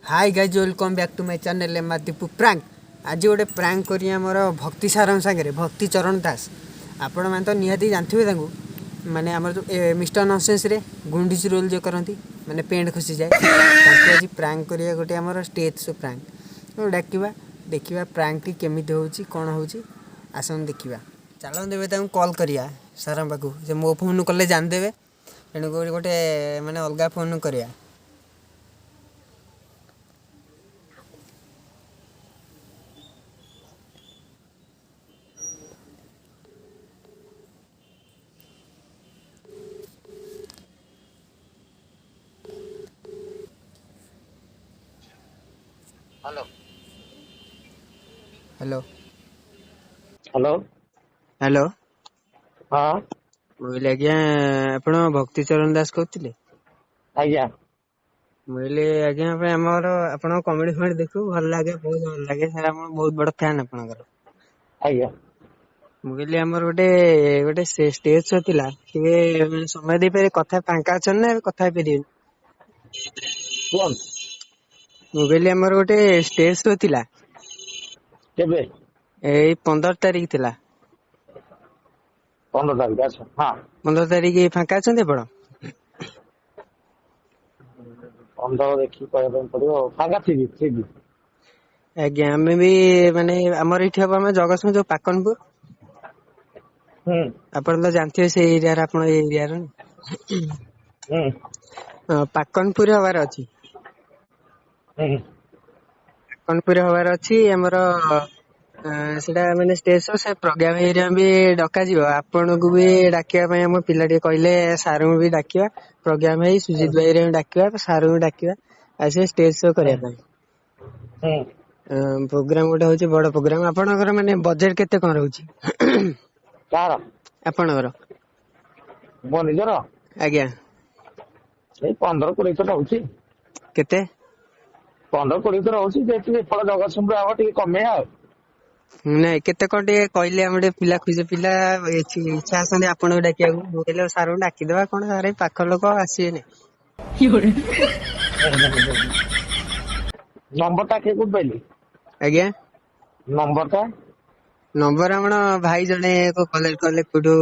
Hi guys, welcome back to my channel M R Dipu prank. ଆଜି ଗୋଟେ prank କରି ଆମର ଭକ୍ତି ସାରଙ୍କ ସାଙ୍ଗରେ, ଭକ୍ତି ଚରଣ ଦାସ, ଆପଣମାନେ ତ ନିହାତି ଜାଣିଥିବେ ତାଙ୍କୁ। ମାନେ ଆମର ଯେଉଁ ମିଷ୍ଟର ନନସେନ୍ସରେ ଗୁଣ୍ଡିଚି ରୋଲ୍ ଯେଉଁ କରନ୍ତି, ମାନେ ପେଣ୍ଟ ଖସିଯାଏ, ତାଙ୍କୁ ଆଜି ପ୍ରାଙ୍କ କରିବା। ଗୋଟେ ଆମର ଷ୍ଟେଜ୍ ଶୋ ପ୍ରାଙ୍କ ଡାକିବା, ଦେଖିବା ପ୍ରାଙ୍କଟି କେମିତି ହେଉଛି, କ'ଣ ହେଉଛି। ଆସନ୍ତୁ ଦେଖିବା। ଚାଲନ୍ତୁ, ଏବେ ତାଙ୍କୁ କଲ୍ କରିବା ସାରଙ୍କ ପାଖକୁ। ସେ ମୋ ଫୋନ୍ରୁ କଲେ ଜାଣିଦେବେ, ତେଣୁକରି ଗୋଟେ ମାନେ ଅଲଗା ଫୋନ୍ରୁ କରିବା। Hello. Hello. Hello. Hello. ହଁ। ମୁଁ କହିଲି ଆଜ୍ଞା, ଆପଣ ଭକ୍ତି ଚରଣ ଦାସ କହୁଥିଲେ? ଆଜ୍ଞା। ମୁଁ କହିଲି ଆଜ୍ଞା, ପାଇଁ ଆମର ଆପଣଙ୍କ କମେଡି ଫମେଡି ଦେଖୁ, ଭଲ ଲାଗେ, ବହୁତ ଭଲ ଲାଗେ ସାର୍। ଆମର ବହୁତ ବଡ ଫ୍ୟାନ୍ ଆପଣଙ୍କର। ଆଜ୍ଞା। ମୁଁ କହିଲି ଆମର ଗୋଟେ ଷ୍ଟେଜ ଶୋ ଥିଲା, ଟିକେ ମାନେ ସମୟ ଦେଇପାରିବେ? କଥା ଫାଙ୍କା ଅଛନ୍ତି ନା ଏବେ କଥା ହେଇପାରିବେନି? କୁହନ୍ତୁ। ମୁଁ କହିଲି ଆମର ଗୋଟେ ଷ୍ଟେଜ ଶୋ ଥିଲା। କେବେ? ଏଇ 15 ତାରିଖ ଥିଲା। 15 ତାରିଖ, ଆଚ୍ଛା, ହଁ। 15 ତାରିଖ ଫାଙ୍କା ଅଛନ୍ତି ଆପଣ? 15 ଦେଖିକି କହିବା ପାଇଁ ପଡିବ, ଫାଙ୍କା ଥିବି, ଥିବି। ଆଜ୍ଞା, ଆମେ ବି ମାନେ ଆମର ଏଇଠି ହବ, ଆମ ଜଗତସିଂହ ଯୋଉ ପାକନପୁର। ଆପଣ ତ ଜାଣିଥିବେ ସେଇ ଏରିଆର, ଆପଣ ଏଇ ଏରିଆର। ହଁ, ପାକନପୁର ହବାର ଅଛି। ପାକନପୁର ହବାର ଅଛି ଆମର ସେଟା ମାନେ ଷ୍ଟେଜ ଶୋ। ସେ ପ୍ରଜ୍ଞା ଭାଇ ବି ଡକାଯିବ, ଆପଣଙ୍କୁ ବି ଡାକିବା ପାଇଁ ଆମ ପିଲା ଟିକେ କହିଲେ ସାରଙ୍କୁ ବି ଡାକିବା, ପ୍ରଜ୍ଞା ଭାଇ, ସୁଜିତ ଭାଇ ଡାକିବା, ସାରଙ୍କୁ ଡାକିବା, ଆଉ ସେ ଷ୍ଟେଜ ଶୋ କରିବା ପାଇଁ ପ୍ରୋଗ୍ରାମ ଗୋଟେ ହଉଛି, ବଡ ପ୍ରୋଗ୍ରାମ। ଆପଣଙ୍କର ମାନେ ବଜେଟ କେତେ କଣ ରହୁଛି? କାହାର? ଆପଣଙ୍କର। ମୋ ନିଜର? ଆଜ୍ଞା। ଏଇ 15 20 ତ ରହୁଛି। କେତେ? 15 20 ତ ରହୁଛି। ଯେହେତୁ ଏପଟ ଜଗତସିଂହପୁର ହବ, ଟିକେ କମେଇବା ଆଉ। ନାଇଁ, କେତେ କଣ ଟିକେ କହିଲେ ଆମେ ଟିକେ ପିଲା ଖୁସି, ପିଲା ଇଚ୍ଛା ଅଛନ୍ତି ଆପଣଙ୍କୁ ଡାକିବାକୁ। ମୁଁ କହିଲି ସାରଙ୍କୁ ଡାକିଦବା, କଣ ସାର୍ ଏଇ ପାଖ ଲୋକ, ଆସିବେନି? ନମ୍ବର ଟା କିଏ କୋଉଠି ପାଇଲି? ଆଜ୍ଞା? ନମ୍ବର ଟା? ନମ୍ବର ଆମର ଭାଇ ଜଣେ କଲେକ୍ଟ କଲେ କୋଉଠୁ,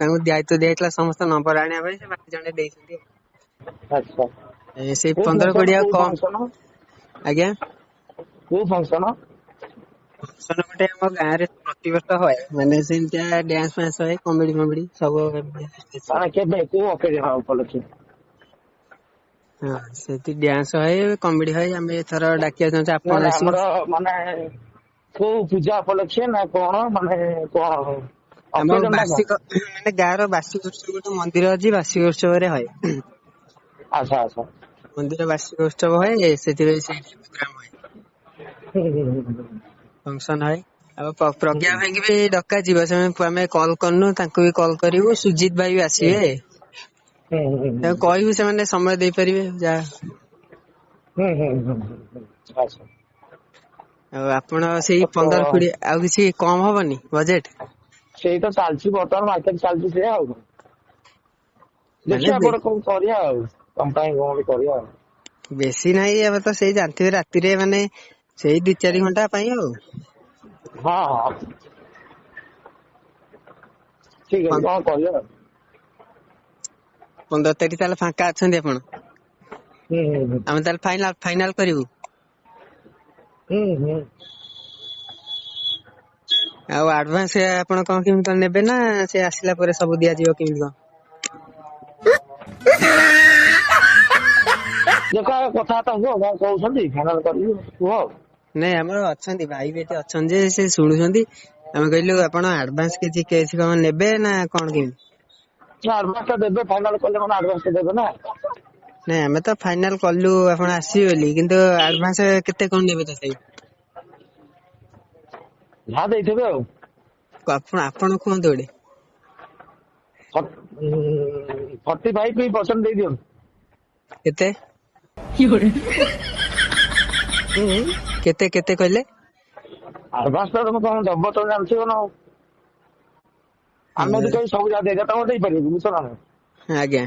ତାଙ୍କୁ ଦାୟିତ୍ୱ ଦିଆଯାଇଥିଲା ସମସ୍ତ ନମ୍ବର ଆଣିବା ପାଇଁ, ସେ ଭାଇ ଜଣେ ଦେଇଛନ୍ତି। ଆଚ୍ଛା। ସେଇ କୋଉ 15 function? 20 ଆଉ କୋଉ କମ ଫଙ୍କସନ? ଆଜ୍ଞା? କୋଉ ଫଙ୍କସନ? ଫଙ୍କସନ ଗୋଟେ ଆମ ଗାଁରେ ପ୍ରତିବର୍ଷ ହୁଏ, ମାନେ ସେମିତିଆ ଡ୍ୟାନ୍ସ ଫ୍ୟାନ୍ସ ହୁଏ, କମେଡି ଫମେଡି ସବୁ। ମାନେ କେବେ, କୋଉ ଅକେଜନ ଉପଲକ୍ଷେ? ହଁ, ସେଠି ଡ୍ୟାନ୍ସ ହୁଏ, କମେଡି ହୁଏ। ଆମେ ଏଥର ଡାକିବାକୁ ଚାହୁଁଛୁ, ନା ଆପଣ ନା, ଆସିବେ। ଆମର ମାନେ କୋଉ ପୂଜା ଉପଲକ୍ଷେ ନା କଣ, ମାନେ କଣ ଆମ ଅକେଜନ ଟା କଣ? ବାର୍ଷିକ, ମାନେ ଗାଁର ବାର୍ଷିକ ଉତ୍ସବ, ଗୋଟେ ମନ୍ଦିର ଅଛି, ବାର୍ଷିକ ଉତ୍ସବରେ ହୁଏ। ଆଚ୍ଛା ଆଚ୍ଛା। ମନ୍ଦିର ବାର୍ଷିକ ଉତ୍ସବ ହୁଏ, ସେଥିପାଇଁ ସେଇଠି ପ୍ରୋଗ୍ରାମ ହୁଏ, ହୁଁ ହୁଁ ହୁଁ ହୁଁ। ଫଙ୍କସନ ହୁଏ। ଆଉ ପ୍ରଜ୍ଞା ଭାଇକି ବି ଡକାଯିବ। ସେମାନେ ଆମେ କଲ୍ କରିନୁ, ତାଙ୍କୁ ବି କଲ୍ କରିବୁ। ସୁଜିତ ଭାଇ ବି ଆସିବେ। ହୁଁ ହୁଁ ତାଙ୍କୁ କହିବୁ, ସେମାନେ ସମୟ ଦେଇପାରିବେ ଯାହା। ହୁଁ ହୁଁ ହୁଁ ହୁଁ ଆଚ୍ଛା। ଆଉ ଆପଣ ସେଇ ତ 15 20, ଆଉ କିଛି କମ ହବନି ବଜେଟ? ସେଇ ତ ଚାଲିଛି, ବର୍ତ୍ତମାନ ମାର୍କେଟ ଚାଲିଛି ସେଇଆ ଆଉ କଣ। ମାନେ ଦେଖିବା ଗୋଟେ କଣ କରିବା ଆଉ, ତମ ପାଇଁ କଣ ଗୋଟେ କରିବା ଆଉ। ବେଶୀ ନାହିଁ, ଏବେ ତ ସେଇ ଜାଣିଥିବେ, ରାତିରେ ମାନେ ସେଇ 2-4 ଘଣ୍ଟା ପାଇଁ ଆଉ। ହଁ ହଁ, ଠିକ ଅଛି, କଣ କରିବା ଆଉ। 15 ତାରିଖ ତାହେଲେ ଫାଙ୍କା ଅଛନ୍ତି ଆପଣ? ହୁଁ ହୁଁ ହୁଁ। ଆମେ ତାହେଲେ ଫାଇନାଲ ଫାଇନାଲ କରିବୁ? ହୁଁ ହୁଁ। ଆଉ ଆଡଭାନ୍ସ ଆପଣ କଣ କେମିତି କଣ ନେବେ, ନା ସେ ଆସିଲା ପରେ ସବୁ ଦିଆଯିବ, କେମିତି କଣ? ଦେଖ, କଥାବାର୍ତ୍ତା ହୁଅ, କଣ କହୁଛନ୍ତି, ଫାଇନାଲ କରିବି, କୁହ ଆଉ। ନାଇଁ, ଆମର ଅଛନ୍ତି ଭାଇ ବି ଏଠି ଅଛନ୍ତି ଯେ ସେ ଶୁଣୁଛନ୍ତି। ଆମେ କହିଲୁ ଆପଣ ଆଡଭାନ୍ସ କିଛି କଣ ନେବେ ନା କଣ କେମିତି? ନା, ଆଡଭାନ୍ସ ଟା ଦେବେ, ଫାଇନାଲ କଲେ ମାନେ ଆଡଭାନ୍ସ ଟା ଦେବେ ନା। ନାଇଁ, ଆମେ ତ ଫାଇନାଲ କଲୁ ଆପଣ ଆସିବେ ବୋଲି, କିନ୍ତୁ ଆଡଭାନ୍ସ କେତେ କଣ ନେବେ ତଥାପି? ଯାହା ଦେଇଥିବେ ଆଉ। ଆପଣ କୁହନ୍ତୁ ଗୋଟେ। 45% ଦେଇଦିଅନ୍ତୁ। କେତେ? କେତେ କେତେ କହିଲେ? ଆଡଭାନ୍ସ ଟା ତମେ କଣ ଦବ ତମେ ଜାଣିଥିବ ନା ଆଉ। ଆମେ ଯଦି କହିବୁ ସବୁ ଯାକ ଦେଇଦବା, ତମେ ଦେଇପାରିବ କି, ବୁଝୁଛ ନା ନାଇଁ? ଆଜ୍ଞା।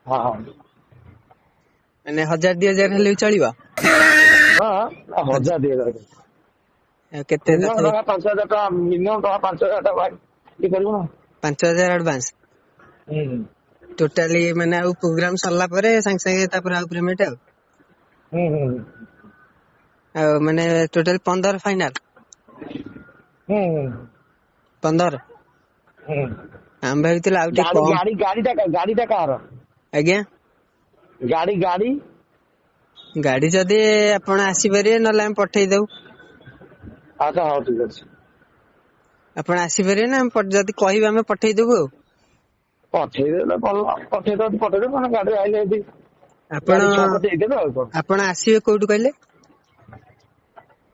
ହଁ। ମାନେ 1000 2000 ହେଲେ ବି ଚଳିବ? ହଁ, 1000 2000। ଆଉ କେତେ ମିନିମମ୍ ତଥାପି? ଟଙ୍କା 5000 ଟଙ୍କା, ମିନିମମ୍ ଟଙ୍କା 5000 ଟଙ୍କା ଇଏ କରିବୁ ନା। 5000 ଆଡଭାନ୍ସ? ହୁଁ। ଟୋଟାଲି ମାନେ ଆଉ ପ୍ରୋଗ୍ରାମ ସରିଲା ପରେ ସାଙ୍ଗେ ସାଙ୍ଗେ ତାପରେ ଆଉ ପେମେଣ୍ଟ ଆଉ? ହୁଁ ହୁଁ। ଆଉ ମାନେ ଟୋଟାଲି 15 ଫାଇନାଲ? ହୁଁ ହୁଁ। 15? ହୁଁ। ଆମେ ଭାବିଥିଲୁ ଆଉ ଟିକେ ଗାଡି କମ। ଗାଡି ଗାଡିଟା ଗାଡିଟା କାହାର? ଆଜ୍ଞା? ଗାଡି ଗାଡି। ଗାଡି ଯଦି ଆପଣ ଆସିପାରିବେ, ନହେଲେ ଆମେ ପଠେଇଦବୁ। ଆଚ୍ଛା, ହଉ, ଠିକ ଅଛି। ଆପଣ ଆସିପାରିବେ ନା ଯଦି କହିବେ ଆମେ ପଠେଇଦବୁ ଆଉ। ପଠେଇଦେଲେ ଭଲ, ପଠେଇଦବ, ପଠେଇଦେବେ ମାନେ ଗାଡି ଆଇଲେ ଯଦି ଆପଣ ଗାଡି ଛୁଆକୁ ଦେଇଦେବେ ଆଉ କଣ। ଆପଣ ଆସିବେ କୋଉଠୁ କହିଲେ?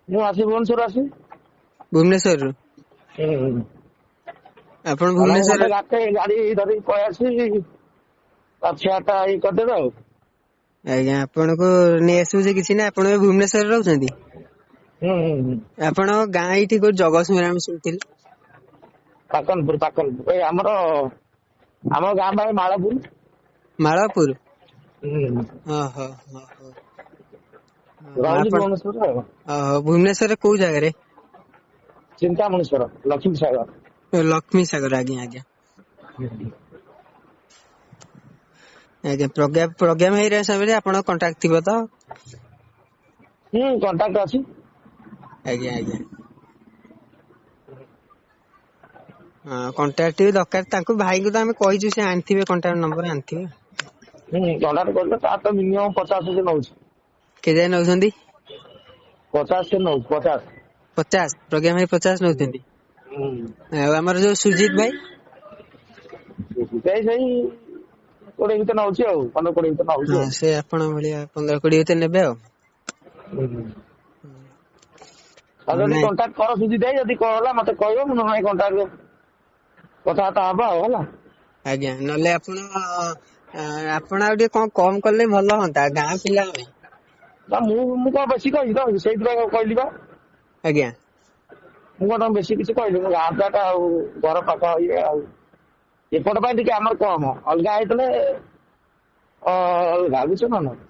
ମୁଁ ଆସିବି, ଭୁବନେଶ୍ୱର ଆସିବି। ଭୁବନେଶ୍ୱରରୁ? ହୁଁ ହୁଁ। ଆପଣ ତାହେଲେ ମୁଁ ଭୁବନେଶ୍ୱର ଗୋଟେ ରାତି ଗାଡି ଧରିକି ପଳେଇ ଆସିବି, ତା ଛୁଆଟା ଇଏ କରିଦେବେ ଆଉ। ଆଜ୍ଞା, ଆପଣଙ୍କୁ ନେଇ ଆସିବୁ ଯେ କିଛି ନାହିଁ। ଆପଣ ଏବେ ଭୁବନେଶ୍ୱରରେ ରହୁଛନ୍ତି? ହୁଁ ହୁଁ ହୁଁ। ଆପଣଙ୍କ ଗାଁ ଏଇଠି କୋଉଠି ଜଗତସିଂହପୁର ଆମେ ଶୁଣିଥିଲୁ। ପାକନପୁର, ପାକନପୁର, ଏଇ ଆମର ଆମ ଗାଁ ପାଇଁ ମାଳପୁର। ମାଳପୁର? ହୁଁ। ଓହୋ ଓହୋ। ରହୁଛି ଆପଣ ଭୁବନେଶ୍ୱରରେ ଆଉ। ଓହୋ, ଭୁବନେଶ୍ୱରରେ କୋଉ ଜାଗାରେ? ଚିନ୍ତାମଣିଶ୍ୱର, ଲକ୍ଷ୍ମୀ ସାଗର। ଲକ୍ଷ୍ମୀ ସାଗର, ଆଜ୍ଞା ଆଜ୍ଞା ଆଜ୍ଞା। ପ୍ରଜ୍ଞା ପ୍ରଜ୍ଞା ଭାଇ ସମୟରେ ଆପଣଙ୍କ କଣ୍ଟାକ୍ଟ ଥିବ ତ? ହୁଁ, କଣ୍ଟାକ୍ଟ ଅଛି। ଆଜ୍ଞା ଆଜ୍ଞା, ହଁ, କଣ୍ଟାକ୍ଟ ବି ଦରକାର ତାଙ୍କୁ। ଭାଇଙ୍କୁ ତ ଆମେ କହିଛୁ, ସେ ଆଣିଥିବେ, କଣ୍ଟାକ୍ଟ ନମ୍ବର ଆଣିଥିବେ। ହୁଁ, କଣ୍ଟାକ୍ଟ କଲେ ତାର ତ ମିନିମମ୍ 50 ସେ ନଉଛି। କେତେ ନଉଛନ୍ତି? 50 ସେ ନଉଛି, 50। 50? ପ୍ରଜ୍ଞା ଭାଇ 50 ନଉଛନ୍ତି? ହୁଁ। ଆଉ ଆମର ଯୋଉ ସୁଜିତ ଭାଇ? ସେଇ ସେଇ 20 ଭିତରେ ନଉଛି ଆଉ, 15 20 ଭିତରେ ନଉଛି। ହଁ, ସେ ଆପଣଙ୍କ ଭଳିଆ 15 20 ଭିତରେ ନେବେ ଆଉ। ହୁଁ। ଆଉ ଯଦି ନାଇଁ। କଣ୍ଟାକ୍ଟ କର ସୁଜିତ ଭାଇ, ଯଦି କଣ ହେଲା ମତେ କହିବ, ମୁଁ ନହେଲେ କଣ୍ଟାକ୍ଟ କଥାବାର୍ତ୍ତା ହବା ଆଉ, ହେଲା। ଆଜ୍ଞା, ନହେଲେ ଆପଣ ଆପଣ ଆଉ ଟିକେ କଣ କମ କଲେ ଭଲ ହୁଅନ୍ତା, ଗାଁ ପିଲା ଆମେ। ନା, ମୁଁ କଣ ବେଶୀ କହିବି ତ? ସେଇଥିପାଇଁ କହିଲି ବା। ଆଜ୍ଞା। ମୁଁ କଣ ତମକୁ ବେଶୀ କିଛି କହିଲି? ମୁଁ ଗାଁ ପିଲାଟା ଆଉ ଘର ପାଖ ଇଏ ଆଉ ଏପଟ ପାଇଁ ଟିକେ ଆମର କମ, ଅଲଗା ହେଇଥିଲେ ଅଲଗା, ବୁଝୁଛ ନା ନାଇଁ?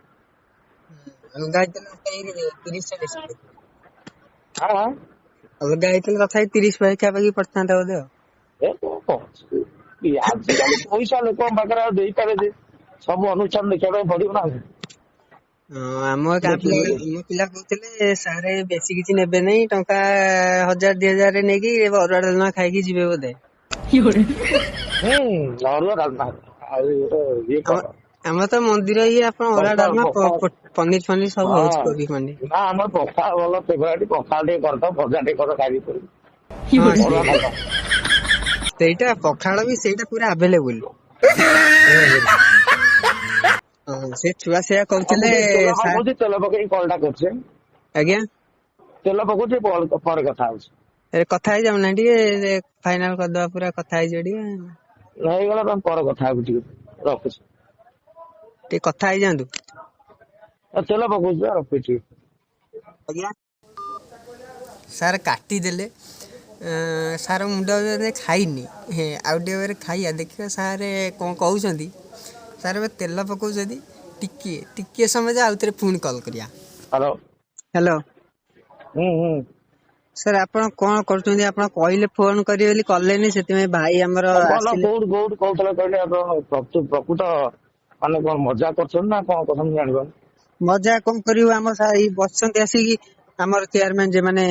ଅଲଗା ହେଇଥିଲେ ତଥାପି 30 40। ହଁ ହଁ। ଅଲଗା ହେଇଥିଲେ ତଥାପି 30 ପାଖାପାଖି ପଡିଥାନ୍ତା ବୋଧେ ଆଉ। ଏ କଣ କହୁଛୁ? ଆଜିକାଲି ପଇସା ଲୋକଙ୍କ ପାଖରେ ଆଉ ଦେଇପାରେ ଯେ, ସବୁ ଅନୁଷ୍ଠାନ ଦେଖିବା ପାଇଁ ପଡିବ ନା। ହଁ, ଆମ ଗାଁ ପିଲା, ଆମ ପିଲା କହୁଥିଲେ ସାରେ ବେଶୀ କିଛି ନେବେ ନାହିଁ, ଟଙ୍କା 1000 2000 ନେଇକି ଅରୁଆ ଡାଲମା ଖାଇକି ଯିବେ ବୋଧେ। ହୁଁ, ଅରୁଆ ଡାଲମା ଆଉ ଗୋଟେ ଇଏ ଆମ କର। ଆମର ତ ମନ୍ଦିର ଇଏ, ଆପଣ ଅରୁଆ ପଖାଳ ଡାଲମା ପଖାଳ ପନିର ଫନିର ସବୁ ହଉଛି, ହଁ କୋବି ପନିର। ନା, ଆମର ପଖାଳ ଭଲ ଫେଭରାଇଟ, ପଖାଳ ଟିକେ କରିଦବ, ଭଜା ଟିକେ କର, ଖାଇବି କରିବି। ହଁ, ଅରୁଆ ଡାଲମା। ସେଇଟା ପଖାଳ ବି ସେଇଟା ପୁରା ଆଭେଲେବୁଲ। ହଁ, ସେ ଛୁଆ ସେଇଆ ଆଉ ମୁଁ କହୁଥିଲେ ଟିକେ ତେଲ ସାର୍। ପକଉଛି, ତେଲ ପକେଇକି କଲ୍ ଟା କରୁଛି। ଆଜ୍ଞା? ତେଲ ପକଉଛି, ପରେ କଥା ହଉଛି। ଏ କଥା ହେଇଯାଉନା ଟିକେ, ଫାଇନାଲ କରିଦବା, ପୁରା କଥା ହେଇଯିବ ଟିକେ। ହେଇଗଲା, ତମେ ପରେ କଥା ହେବି, ଟିକେ ରଖୁଛି। ଟିକେ କଥା ହେଇଯାଆନ୍ତୁ। ଆଉ ତେଲ ପକଉଛି ବା, ରଖୁଛି। ଆଜ୍ଞା ସାର୍, କାଟିଦେଲେ ସାର୍। ମୁଣ୍ଡ ଏବେ ଖାଇନି ହେ, ଆଉ ଟିକେ ପରେ ଖାଇବା, ଦେଖିବା ସାର୍ କଣ କହୁଛନ୍ତି। ସାର୍ ଏବେ ତେଲ ପକଉଛନ୍ତି, ଟିକିଏ ଟିକିଏ ସମୟ ଯାଉ, ଆଉଥରେ ପୁଣି କଲ୍ କରିବା। ହ୍ୟାଲୋ। ହ୍ୟାଲୋ। ହୁଁ ହୁଁ। ସାର୍, ଆପଣ କଣ କରୁଛନ୍ତି? ଆପଣ କହିଲେ ଫୋନ କରିବେ ବୋଲି, କଲେନି, ସେଥିପାଇଁ ଭାଇ ଆମର ଭଲ। ଆସିଲେ। କୋଉଠୁ କୋଉଠୁ କହୁଥିଲେ କହିଲେ? ଆପଣ ପ୍ରକୃତ ମାନେ କଣ ମଜା କରୁଛନ୍ତି ନା କଣ କରୁଛନ୍ତି ଜାଣିପାରୁନି। ମଜା କଣ କରିବୁ, ଆମ ଏଇ ବସିଛନ୍ତି ଆସିକି ଆମର ଚେୟାରମ୍ୟାନ ଯେ, ମାନେ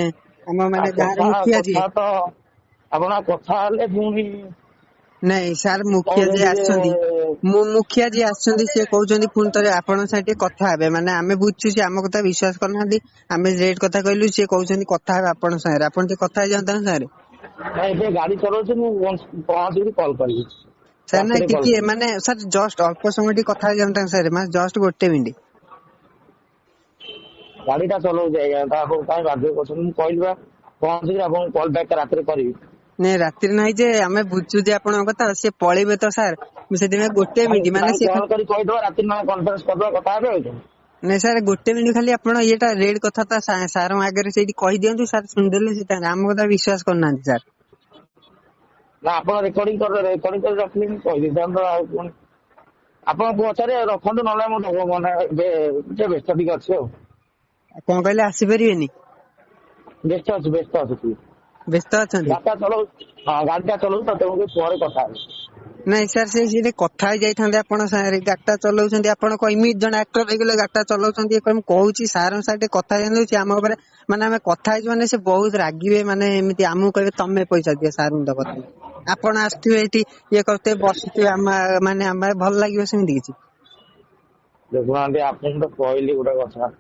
ଆମ ମାନେ ଗାଁର କଥା ମୁଖିଆ ଯିଏ। କଥା ତ ଆପଣ କଥା ହେଲେ ପୁଣି ନାଇଁ ସାର୍, ମୁଖିଆ ଯିଏ କହୁଛନ୍ତି ଯେ ଆସିଛନ୍ତି, ମୁଁ ମୁଖିଆ ଯିଏ ଆସିଛନ୍ତି, ସିଏ କହୁଛନ୍ତି ପୁଣି ଥରେ ଆପଣଙ୍କ ସାଙ୍ଗେ ଟିକେ କଥା ହେବେ। ମାନେ ଆମେ ବୁଝୁଛୁ ସେ ଆମ କଥା ବିଶ୍ୱାସ କରୁନାହାନ୍ତି। ଆମେ ରେଟ୍ କଥା କହିଲୁ, ସିଏ କହୁଛନ୍ତି କଥା ହେବେ ଆପଣଙ୍କ ସାଙ୍ଗରେ। ଆପଣ ଟିକେ କଥା ହେଇଯାଆନ୍ତୁ ତାଙ୍କ ସାଙ୍ଗରେ। ନାଇଁ, ଏବେ ଗାଡି ଚଲଉଛି, ମୁଁ ପହଞ୍ଚିକି କଲ୍ କରିବି। ସାର୍, ନାଇଁ, ରାତିରେ କଲ୍ ଟିକେ କରିବି। ମାନେ ସାର୍, ଜଷ୍ଟ ଅଳ୍ପ ସମୟ ଟିକେ କଥା ହେଇଯାଆନ୍ତୁ ତାଙ୍କ ସାଙ୍ଗରେ, ମାନେ ଜଷ୍ଟ ଗୋଟେ ମିନିଟ୍। ଗାଡିଟା ଚଲଉଛି ଆଜ୍ଞା, ତା ଆପଣ କାଇଁ ବାଧ୍ୟ କରୁଛନ୍ତି? ମୁଁ କହିଲି ବା, ପହଞ୍ଚିକି ଆପଣଙ୍କୁ କଲ୍ ବ୍ୟାକ୍ ରାତିରେ କରିବି। ନାଇଁ, ରାତିରେ ନାହିଁ ଯେ, ଆମେ ବୁଝୁଛୁ ଯେ ଆପଣଙ୍କ କଥା, ସିଏ ପଳେଇବେ ତ ସାର୍, ମୁଁ ସେଥିପାଇଁ ଗୋଟେ ମିନିଟ୍ ମାନେ ସିଏ କଲ୍ କରି କହିଦବା, ରାତିରେ ନହେଲେ କନଫରେନ୍ସ କରିଦବା, କଥା ହେବେ ଆଉ କଣ। ନାଇଁ ସାର୍, ଗୋଟେ ମିନିଟ୍ ଖାଲି ଆପଣ ଇଏଟା ରେଟ୍ କଥା ତା ସାରଙ୍କ ଆଗରେ ସେଇଠି କହିଦିଅନ୍ତୁ। ସାର୍ ଶୁଣିଦେଲେ ସେ ଆମ କଥା ବିଶ୍ୱାସ କରୁନାହାନ୍ତି ସାର୍। ନା, ଆପଣ ରେକର୍ଡିଂ କରି ରେକର୍ଡିଂ କରି ରଖିଲେ ମୁଁ କହିଦେଇଥାନ୍ତ ଆଉ ପୁଣି। ଆପଣ ପଚାରେ ରଖନ୍ତୁ, ନହେଲେ ମୁଁ ମାନେ ଏବେ ଟିକେ ବ୍ୟସ୍ତ ଟିକେ ଅଛି। ଆଉ କଣ କହିଲେ, ଆସିପାରିବେନି? ବ୍ୟସ୍ତ ଅଛି, ବ୍ୟସ୍ତ ଅଛି ଟିକେ। ବ୍ୟସ୍ତ ଅଛନ୍ତି? ଗାଡିଟା ଚଲଉ, ହଁ ଗାଡିଟା ଚଲଉ ତ, ତେଣୁ ପରେ କଥା ହେବି। ନାଇଁ ସାର୍, ସେ ସେଠି କଥା ହେଇଯାଇଥାନ୍ତେ ଆପଣ ସାଙ୍ଗରେ। ଗାଡିଟା ଚଲଉଛନ୍ତି ଆପଣ କଣ ଏମିତି ଜଣେ ଆକ୍ଟର ହେଇଗଲେ ଗାଡିଟା ଚଲଉଛନ୍ତି? ମୁଁ କହୁଛି ସାରଙ୍କ ସାଙ୍ଗେ ଟିକେ କଥା ହେଇଯାଉଛି ଆମ ଉପରେ, ମାନେ ଆମେ କଥା ହେଇଛୁ ମାନେ ସେ ବହୁତ ରାଗିବେ, ମାନେ ଏମିତି ଆମକୁ କହିବେ ତମେ ପଇସା ଦିଅ, ସାରଙ୍କୁ ଦବ ତମେ। ଆପଣ ଆସୁଥିବେ ଏଇଠି ଇଏ କରୁଥିବେ ବସୁଥିବେ, ଆମ ମାନେ ଆମେ ଭଲ ଲାଗିବ ସେମିତି କିଛି? ଦେଖୁନାହାନ୍ତି, ଆପଣଙ୍କୁ ତ କହିଲି ଗୋଟେ କଥା।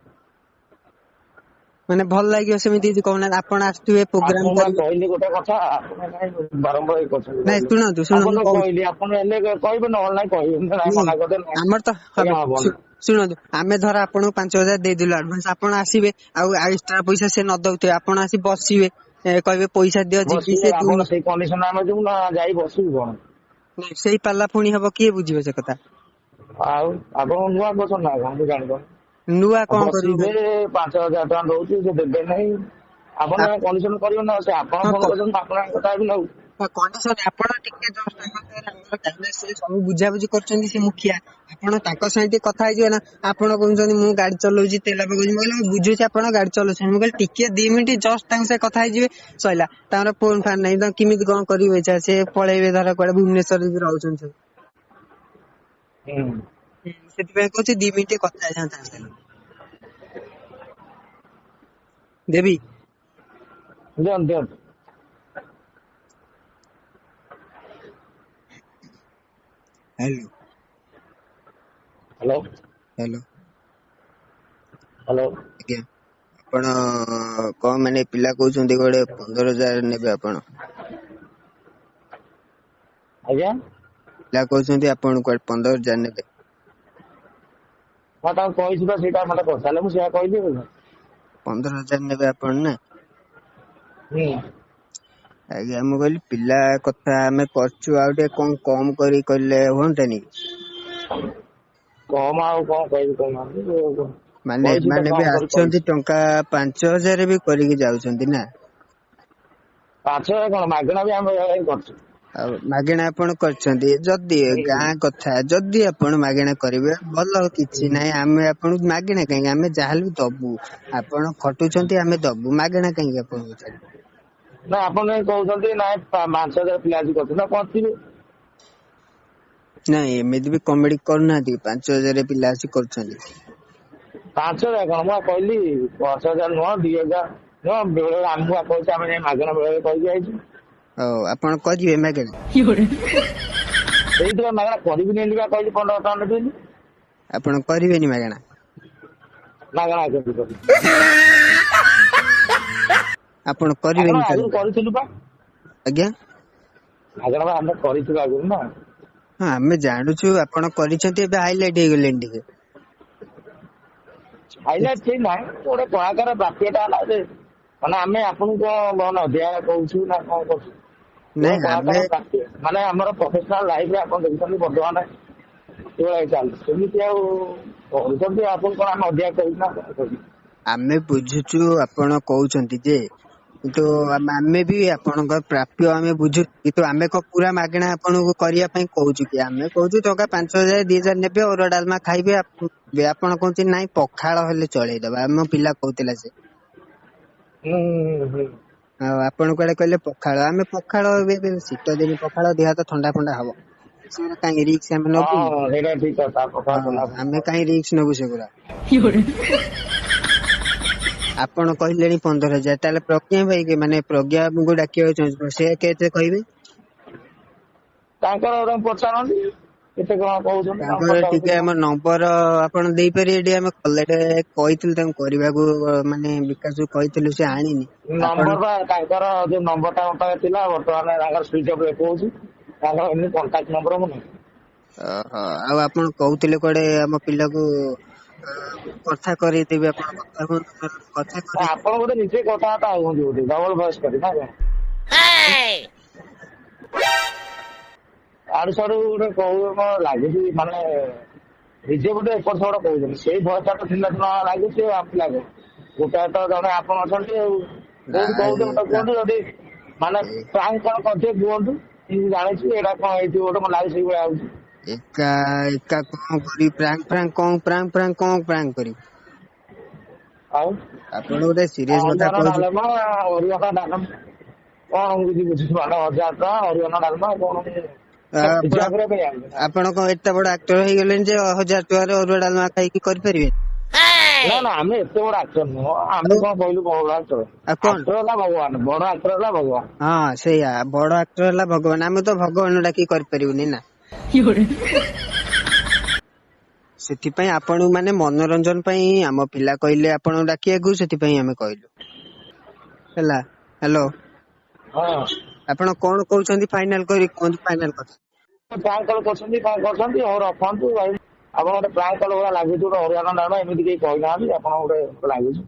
ମାନେ ଭଲ ଲାଗିବ ସେମିତି କିଛି କହୁନାହାନ୍ତି? ଆପଣ ଆସୁଥିବେ ପ୍ରୋଗ୍ରାମ ଆପଣଙ୍କୁ ବା କରିବେ। କହିଲି ଗୋଟେ କଥା, ଆପଣ କାଇଁ ବାରମ୍ବାର ଇଏ କରୁଛନ୍ତି ନାଇଁ କହିଲେ? ଶୁଣନ୍ତୁ ଶୁଣନ୍ତୁ, ଆପଣ ମୁଁ କହୁଛି। କହିଲି ଆପଣ ହେଲେ କହିବେ, ନହେଲେ ନାଇଁ କହିବେ ନାଇଁ, ମନା କରିଦେବେ ନାଇଁ। ଆମର ତ ଆଜ୍ଞା ହବନି। ଶୁଣନ୍ତୁ, ଆମେ ଧର ଆପଣଙ୍କୁ 5,000 ଦେଇଦେଲୁ ଆଡଭାନ୍ସ, ଆପଣ ଆସିବେ ଆଉ ଏକ୍ସଟ୍ରା ପଇସା ସେ ନ ଦଉଥିବେ, ଆପଣ ଆସି ବସିବେ, କହିବେ ପଇସା ଦିଅ ଯିବି। ବସିବେ ସେ ଆପଣ ସେଇ କଣ୍ଡିସନ ଆମେ ଯିବୁ ନା ଯାଇ ବସିବୁ କଣ? ନାଇଁ, ସେଇ ପାଲା ପୁଣି ହବ, କିଏ ବୁଝିବ ସେ କଥା? ଆଉ ଆପଣ ନୂଆ କରୁଛନ୍ତି ନା କଣ? ମୁଁ ଜାଣିପାରୁନି। ନୂଆ କଣ କରିବୁ? ବସିବେ, 5,000 ଟଙ୍କା ଦଉଛି ସେ ଦେବେ ନାହିଁ, ଆପଣ କଣ୍ଡିସନ କରିବେ ନା? ସେ ଆପଣ ଫୋନ କରିଛନ୍ତି, ଆପଣ କଥା ହେବି ନା? କଣ୍ଡିସନ ଆପଣ ଟିକେ ଜଷ୍ଟ ତାଙ୍କ ସାଙ୍ଗରେ, ଆମର କାହିଁକିନା ସେ ସବୁ ବୁଝାବୁଝି କରୁଛନ୍ତି ସେ ମୁଖିଆ, ଆପଣ ତାଙ୍କ ସାଙ୍ଗେ ଟିକେ କଥା ହେଇଯିବେ ନା। ଆପଣ କହୁଛନ୍ତି ମୁଁ ଗାଡି ଚଲଉଛି, ତେଲ ପକଉଛି। ମୁଁ କହିଲି ମୁଁ ବୁଝୁଛି ଆପଣ ଗାଡି ଚଲଉଛନ୍ତି, ମୁଁ କହିଲି ଟିକେ 2 ମିନିଟ୍ ଜଷ୍ଟ ତାଙ୍କ ସାଙ୍ଗେ କଥା ହେଇଯିବେ, ସଇଲା। ତାଙ୍କର ଫୋନ ଫାନ୍ ନାହିଁ ତ କେମିତି କଣ କରିବେ? ସେ ପଳେଇବେ ଧର କୁଆଡେ, ଭୁବନେଶ୍ୱରରେ ବି ରହୁଛନ୍ତି ସବୁ। ସେଥିପାଇଁ କହୁଛି 2 ମିନିଟ୍ କଥା ହେଇଯାଆନ୍ତୁ ତାଙ୍କ ସାଙ୍ଗେ। ଦେବି? ଦିଅନ୍ତୁ ଦିଅନ୍ତୁ। Hello. Hello. Hello. Hello. ଆଜ୍ଞା, ଆପଣ କଣ ମାନେ ପିଲା କହୁଛନ୍ତି କୁଆଡେ 15,000 ନେବେ ଆପଣ? ଆଜ୍ଞା? ପିଲା କହୁଛନ୍ତି ଆପଣ କୁଆଡେ 15,000 ନେବେ। ହଁ, ତାଙ୍କୁ କହିଛି ତ ସେଇଟା, ମତେ ପଚାରିଲେ ମୁଁ ସେଇଆ କହିଲି ଆଉ। 15,000 ନେବେ ଆପଣ ନା? ହୁଁ। ଆଜ୍ଞା, ମୁଁ କହିଲି ପିଲା କଥା ଆମେ କରିଛୁ, ଆଉ ଟିକେ କଣ କମ କରି କହିଲେ ହୁଅନ୍ତାନି? କମ ଆଉ କଣ କହିବି କହୁନାହାନ୍ତି? ମାନେ କହିଛି ତ ଏମାନେ ବି କମ କରି ଆସିଛନ୍ତି କହିଛି। ଟଙ୍କା 5,000 ବି କରିକି ଯାଉଛନ୍ତି ନା। 5,000 କଣ, ମାଗଣା ବି ଆମେ କରିଛୁ। ଆଉ ମାଗଣା ଆପଣ କରିଛନ୍ତି ଯଦି, ଗାଁ କଥା, ଯଦି ଆପଣ ମାଗଣା କରିବେ ଭଲ, କିଛି ନାହିଁ। ଆମେ ଆପଣଙ୍କୁ ମାଗଣା କାହିଁକି? ଆମେ ଯାହାହେଲେ ବି ଦବୁ। ଆପଣ ଖଟୁଛନ୍ତି, ଆମେ ଦବୁ, ମାଗଣା କାହିଁକି ଆପଣଙ୍କୁ ଛାଡିବୁ? ନା, ଆପଣ କାଇଁ କହୁଛନ୍ତି ନାଇଁ 5,000 ପିଲା ଆସି କରୁଛନ୍ତି ନା କଣ ଥିବେ? ନାଇଁ, ଏମିତି ବି କମେଡି କରୁନାହାନ୍ତି, 5,000 ପିଲା ଆସି କରୁଛନ୍ତି। 5,000 କଣ, ମୁଁ କହିଲି 5,000 ନୁହଁ, 2,000 ନୁହଁ, ବେଳେ ବେଳେ ଆମକୁ କହୁଛି, ଆମେ ଯାଇ ମାଗଣା ବେଳେ ବେଳେ କହିକି ଆଇଛୁ। ହଉ, ଆପଣ କରିବେ ମାଗଣା? ସେଇଥିପାଇଁ ମାଗଣା କରିବିନି ବୋଲି ବା କହିଲି 15 ଟଙ୍କା ନେବି ବୋଲି। ଆପଣ କରିବେନି ମାଗଣା? ମାଗଣା କେମିତି କରିବି? ଆପଣ କରିବେନି? ମାଗଣା ଆଗରୁ କରିଥିଲୁ ବା। ଆଜ୍ଞା? ମାଗଣା ବା ଆମେ କରିଥିଲୁ ଆଗରୁ ନା। ହଁ, ଆମେ ଜାଣୁଛୁ ଆପଣ କରିଛନ୍ତି, ଏବେ ହାଇଲାଇଟ ହେଇଗଲେଣି ଟିକେ। ହାଇଲାଇଟ ଠିକ ନାହିଁ, ଗୋଟେ କଳାକାର ପ୍ରାପ୍ୟଟା ହେଲା ଯେ, ମାନେ ଆମେ ଆପଣଙ୍କୁ କଣ ଅଧିକା କହୁଛୁ ନା କଣ କରୁଛୁ? ନାଇଁ, କଳାକାର ଆମେ ପ୍ରାପ୍ୟ ମାନେ ଆମର ପ୍ରଫେସନାଲ ଲାଇଫରେ ଆପଣ ଦେଖୁଛନ୍ତି ବର୍ତ୍ତମାନ ଏଇଭଳିଆ ଚାଲିଛି, ସେମିତି ଆଉ କରୁଛନ୍ତି। ଆପଣ କଣ ଆମେ ଅଧିକା କହୁଛୁ ନା କଣ କହୁଛୁ? ଆମେ ବୁଝୁଛୁ ଆପଣ କହୁଛନ୍ତି ଯେ, କିନ୍ତୁ ଆମେ ବି ଆପଣଙ୍କ ପ୍ରାପ୍ୟ ଆମେ ବୁଝୁଛୁ, କିନ୍ତୁ ଆମେ କଣ ପୁରା ମାଗଣା ଆପଣଙ୍କୁ କରିବା ପାଇଁ କହୁଛୁ କି? ଆମେ କହୁଛୁ ଟଙ୍କା 5,000 2,000 ନେବେ, ଅରୁଆ ଡାଲମା ଖାଇବେ। ଆପଣ କହୁଛନ୍ତି ନାଇଁ ପଖାଳ ହେଲେ ଚଳେଇଦବା, ଆମ ପିଲା କହୁଥିଲା ସେ। ହୁଁ ହୁଁ ଆଉ ଆପଣ କୁଆଡେ କହିଲେ ପଖାଳ, ଆମେ ପଖାଳ ଏବେ ଶୀତ ଦିନ ପଖାଳ ଦେହ ହାତ ଥଣ୍ଡା ଫଣ୍ଡା ହବ, ସେଗୁରା କାହିଁକି ରିକ୍ସ ଆମେ ନବୁ? ହଁ, ସେଇଟା ଠିକ କଥା, ପଖାଳ ଥଣ୍ଡା। ଆମେ କାହିଁ ରିକ୍ସ ନବୁ ସେଗୁରା? ଆପଣ କହିଲେଣି 15,000, ତାହେଲେ ପ୍ରଜ୍ଞା ଭାଇ, ମାନେ ପ୍ରଜ୍ଞା ବାବୁଙ୍କୁ ଡାକିବାକୁ ଚାହୁଁଛୁ, ସେ କେତେ କହିବେ? ତାଙ୍କର ପଚାରନ୍ତି କେତେ କଣ କହୁଛନ୍ତି। ତାଙ୍କର ଟିକେ ଆମ ନମ୍ବର ଆପଣ ଦେଇପାରିବେ? ଟିକେ ଆମେ କଲେଜ କହିଥିଲୁ ତାଙ୍କୁ କରିବାକୁ, ମାନେ ବିକାଶକୁ କହିଥିଲୁ, ସେ ଆଣିନି। ନମ୍ବର ବା ତାଙ୍କର ଯୋଉ ନମ୍ବର ଟା ମୋ ପାଖରେ ଥିଲା, ବର୍ତ୍ତମାନ ତାଙ୍କର ସୁଇଚ୍ ଅଫ୍ ଦେଖଉଛି। ତାଙ୍କର ଏମିତି କଣ୍ଟାକ୍ଟ ନମ୍ବର ମୁଁ ନାହିଁ। ଓହୋ, ଆଉ ଆପଣ କହୁଥିଲେ କୁଆଡେ ଆମ ପିଲାକୁ କଥା କରେଇଦେବେ, ଆପଣ କଥା ହୁଅନ୍ତୁ, କଥା କରେଇ। ଆପଣ ବୋଧେ ନିଜେ କଥାବାର୍ତ୍ତା ହଉଛନ୍ତି ବୋଧେ ଡବଲ ଭଏସ କରି ନା କଣ? ଆଡୁ ସାଡୁ ଗୋଟେ କହୁ କଣ ଲାଗୁଛି, ମାନେ ନିଜେ ଗୋଟେ ଏପଟ ସେପଟ କହୁଛନ୍ତି, ସେଇ ଭଏସ ଟା ତ ଥିଲା ଲାଗୁଛି। ଆଉ ପିଲା ଗୋଟାଏ ତ ଜଣେ ଆପଣ ଅଛନ୍ତି, ଆଉ କୋଉଠି କହୁଛନ୍ତି ମତେ କୁହନ୍ତୁ। ଯଦି ମାନେ ପ୍ରାଙ୍କ କଣ କରିଥିବେ କୁହନ୍ତୁ, ମୁଁ ଜାଣିଛି ଏଇଟା କଣ ହେଇଥିବ ଗୋଟେ, ମତେ ଲାଗୁଛି ସେଇଭଳିଆ ହଉଛି। ଏକା ଏକା କଣ କରିବି ପ୍ରାଙ୍କ ଫ୍ରାଙ୍କ କଣ ପ୍ରାଙ୍କ ଫ୍ରାଙ୍କ କଣ ପ୍ରାଙ୍କ କରିବି? ଆଉ ଆପଣ ଗୋଟେ ସିରିୟସ କଥା ଅରୁଆ କହୁଛନ୍ତି। ଡାଲମା, ଅରୁଆ ଡାଲମା କଣ ମୁଁ କିଛି ବୁଝିପାରୁନି। 1000 ଟଙ୍କା ଅରୁଆ ଡାଲମା କଣ ଆପଣ ପୂଜା କରିବା ପାଇଁ ଆଣିବେ? ଆପଣ କଣ ଏତେ ବଡ ଆକ୍ଟର ହେଇଗଲେଣି ଯେ 1000 ଟଙ୍କାରେ ଅରୁଆ ଡାଲମା ଖାଇକି କରିପାରିବେ? ନା ନା, ଆମେ ଏତେ ବଡ ଆକ୍ଟର ନୁହଁ। ଆମେ ଆଉ କଣ କହିଲୁ ବଡ ଆକ୍ଟର? ଆଉ କଣ? ଆକ୍ଟର ହେଲା ଭଗବାନ, ବଡ ଆକ୍ଟର ହେଲା ଭଗବାନ। ହଁ ସେଇଆ, ବଡ ଆକ୍ଟର ହେଲା ଭଗବାନ। ଆମେ ତ ଭଗବାନ ଡାକି କରିପାରିବୁନି ନା। ସେଥିପାଇଁ ଆପଣଙ୍କୁ ମାନେ ମନୋରଞ୍ଜନ ପାଇଁ ଆମ ପିଲା କହିଲେ ଆପଣଙ୍କୁ ଡାକିବାକୁ, ସେଥିପାଇଁ ଆମେ କହିଲୁ। ହେଲା, ହ୍ୟାଲୋ। ହଁ। ଆପଣ କଣ କହୁଛନ୍ତି ଫାଇନାଲ କରି କୁହନ୍ତୁ, ଫାଇନାଲ କଥା। ପ୍ରାଙ୍କ କଲ୍ କରୁଛନ୍ତି କଣ କରୁଛନ୍ତି? ହଉ ରଖନ୍ତୁ ଭାଇ। ଆପଣ ଗୋଟେ ପ୍ରାଙ୍କ କଲ୍ ଭଳିଆ ଲାଗୁଛି ଗୋଟେ। ଅରୁଆ ଡାଲମା ଏମିତି କେହି କହିନାହାନ୍ତି। ଆପଣ ଗୋଟେ ଲାଗୁଛି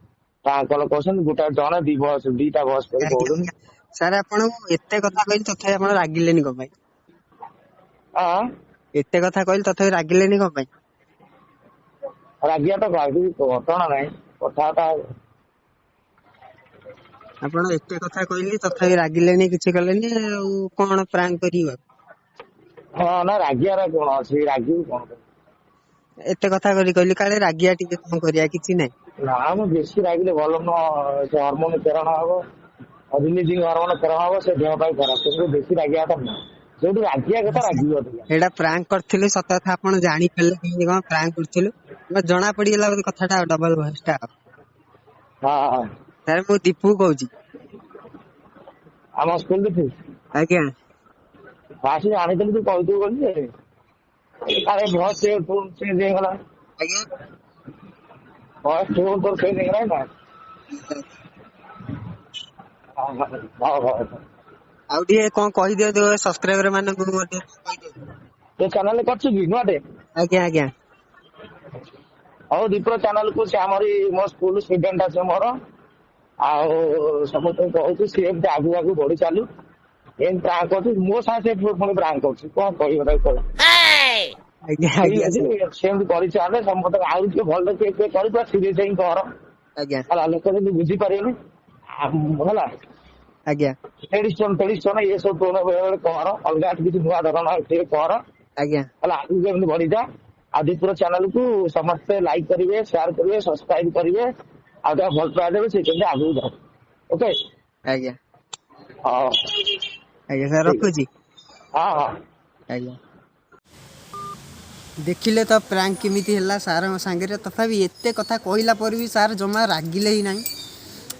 ପ୍ରାଙ୍କ କଲ୍ କରୁଛନ୍ତି। ଗୋଟେ ଜଣେ ଦି ଭଏସ, ଦିଟା ଭଏସ କରି ଆଜ୍ଞା କହୁଛନ୍ତି। ଆଜ୍ଞା ସାର୍, ଆପଣଙ୍କୁ ଏତେ କଥା କହିଲି ତଥାପି ଆପଣ ରାଗିଲେନି କଣ ପାଇଁ? ହଁ। ଏତେ କଥା କହିଲି ତଥାପି ରାଗିଲେନି କଣ ପାଇଁ? ରାଗିବା ତ ରାଗିବି, ଘଟଣା ନାହିଁ, କଥାବାର୍ତ୍ତା। ଆପଣ ଏତେ କଥା କହିଲି ତଥାପି ରାଗିଲେନି, କିଛି କଲେନି, ଆଉ କଣ ପ୍ରାଙ୍କ କରିବ? ହଁ, ନା ରାଗିବାର କଣ ଅଛି? ରାଗିବୁ କଣ ପାଇଁ? ଏତେ କଥା କରି କହିଲି କାଳେ ରାଗିବା ଟିକେ, କଣ କରିବା, କିଛି ନାହିଁ। ନା, ମୁଁ ବେଶୀ ରାଗିଲେ ଭଲ ନୁହଁ। ସେ ହରମୋନ ପ୍ରେରଣ ହବ, ରିଲିଜିଂ ହରମୋନ ପ୍ରେରଣ ହବ, ସେ ଦେହ ପାଇଁ ଖରାପ। କିନ୍ତୁ ବେଶୀ ରାଗିବା କଥା ନୁହଁ। ଯୋଉଠି ରାଗିବା କଥା ରାଗିବ ଅଧିକା। ସେଇଟା ପ୍ରାଙ୍କ କରିଥିଲୁ ସତ କଥା, ଆପଣ ଜାଣିପାରିଲେ କେମିତି କଣ ପ୍ରାଙ୍କ କରୁଥିଲୁ? ଜଣା ପଡିଗଲା ବୋଧେ କଥାଟା, ଡବଲ ଭଏସ ଟା। ହଁ ହଁ। ସାର୍, ମୁଁ ଦୀପୁ କହୁଛି। ଆମ ସ୍କୁଲ ଦେଖୁ। ଆଜ୍ଞା। ଫାଷ୍ଟ ଜାଣିଥିଲି ତୁ କହିଥିବୁ ବୋଲି ଯେ, ଆରେ ଭଏସ ଚେଞ୍ଜ ହେଇଗଲା। ଆଜ୍ଞା। ଭଏସ ଟୋନ୍ ତୋର ଚେଞ୍ଜ ହେଇଗଲା ନା? ହଁ, ହଉ ହଉ। ଆଉ ଟିକେ କଣ କହିଦିଅନ୍ତୁ ସବସ୍କ୍ରାଇବର ମାନଙ୍କୁ ମଧ୍ୟ କହିଦିଅନ୍ତୁ। ତୋ ଚ୍ୟାନେଲ କରିଛୁ କି ନୂଆଟେ? ଆଜ୍ଞା ଆଜ୍ଞା। ହଉ, ଦୀପୁର ଚ୍ୟାନେଲ କୁ, ସେ ଆମରି ମୋ ସ୍କୁଲ ଷ୍ଟୁଡେଣ୍ଟ ଅଛି ମୋର। ଆଉ ସମସ୍ତଙ୍କୁ କହୁଛି ସିଏ ଏମିତି ଆଗକୁ ଆଗକୁ ବଢି ଚାଲୁ। ଏମିତି ପ୍ରାଙ୍କ କରୁଛି ମୋ ସାଙ୍ଗେ, ସେ ପୁଣି ପ୍ରାଙ୍କ କରୁଛି, କଣ କହିବ ତାକୁ କହ। ଆଜ୍ଞା। ଠିକ ଆଜ୍ଞା ଅଛି। ସାର୍। ସେମିତି କରି ଚାଲେ। ସମସ୍ତେ ଆଉ ଟିକେ ଭଲ ଟିକେ ଟିକେ କରି, ପୁରା ସିରିୟସ ହେଇକି କର। ଆଜ୍ଞା। ହେଲା, ଲୋକ ଯେମିତି ବୁଝିପାରିବେନି ହେଲା। ଆଜ୍ଞା। ଟେଡିଷ୍ଟୋନ ଟେଡିଷ୍ଟୋନ ଏ ସବୁ ଟୋନ ବେଳେ କର, ଅଲଗା କିଛି ନୂଆ ଧରଣ ଟିକେ କର। ଆଜ୍ଞା। ହେଲା, ଆଗକୁ ଏମିତି ବଢିଯା। ଆଉ ଦୀପୁର ଚ୍ୟାନେଲ କୁ ସମସ୍ତେ ଲାଇକ୍ କରିବେ, ସେୟାର କରିବେ, ସବସ୍କ୍ରାଇବ କରିବେ ଆଉ ତାକୁ ଭଲ ପାଇବା ଦେବେ, ସେ କେମିତି ଆଗକୁ ଯାଉ। ଓକେ। ଆଜ୍ଞା। ହଉ। ଆଜ୍ଞା ସାର୍। ଠିକ ଅଛି। ରଖୁଛି। ହଁ ହଁ। ଆଜ୍ଞା। ଦେଖିଲେ ତ ପ୍ରାଙ୍କ କେମିତି ହେଲା ସାର୍ଙ୍କ ସାଙ୍ଗରେ? ତଥାପି ଏତେ କଥା କହିଲା ପରେ ବି ସାର୍ ଜମା ରାଗିଲେ ହିଁ ନାହିଁ।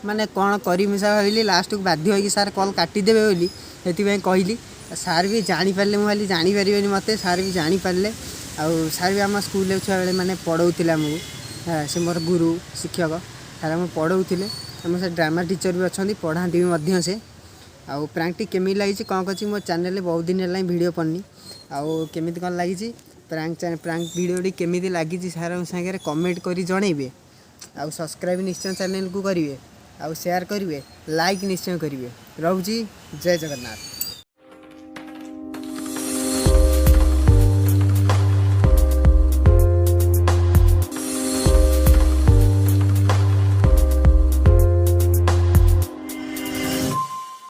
ମାନେ କ'ଣ କରିମି ସାର୍ ଭାବିଲି, ଲାଷ୍ଟକୁ ବାଧ୍ୟ ହେଇକି ସାର୍ କଲ୍ କାଟିଦେବେ ବୋଲି ସେଥିପାଇଁ କହିଲି। ସାର୍ ବି ଜାଣିପାରିଲେ। ମୁଁ ଭାବିଲି ଜାଣିପାରିବେନି ମୋତେ, ସାର୍ ବି ଜାଣିପାରିଲେ। ଆଉ ସାର୍ ବି ଆମ ସ୍କୁଲରେ ଛୁଆବେଳେ ମାନେ ପଢ଼ଉଥିଲେ ଆମକୁ। ସେ ମୋର ଗୁରୁ ଶିକ୍ଷକ ସାର୍, ଆମକୁ ପଢ଼ଉଥିଲେ। ଆମ ସେ ଡ୍ରାମା ଟିଚର୍ ବି ଅଛନ୍ତି, ପଢ଼ାନ୍ତି ବି ମଧ୍ୟ ସେ। ଆଉ ପ୍ରାଙ୍କଟି କେମିତି ଲାଗିଛି, କ'ଣ କରିଛି? ମୋ ଚ୍ୟାନେଲରେ ବହୁତ ଦିନ ହେଲାଣି ଭିଡ଼ିଓ ପଡ଼ିନି। ଆଉ କେମିତି କ'ଣ ଲାଗିଛି ପ୍ରାଙ୍କ, ପ୍ରାଙ୍କ ଭିଡ଼ିଓଟି କେମିତି ଲାଗିଛି ସାର୍ଙ୍କ ସାଙ୍ଗରେ କମେଣ୍ଟ କରି ଜଣେଇବେ। ଆଉ ସବସ୍କ୍ରାଇବ୍ ନିଶ୍ଚୟ ଚ୍ୟାନେଲକୁ କରିବେ, ଆଉ ସେୟାର କରିବେ, ଲାଇକ୍ ନିଶ୍ଚୟ କରିବେ। ରହୁଛି, ଜୟ ଜଗନ୍ନାଥ।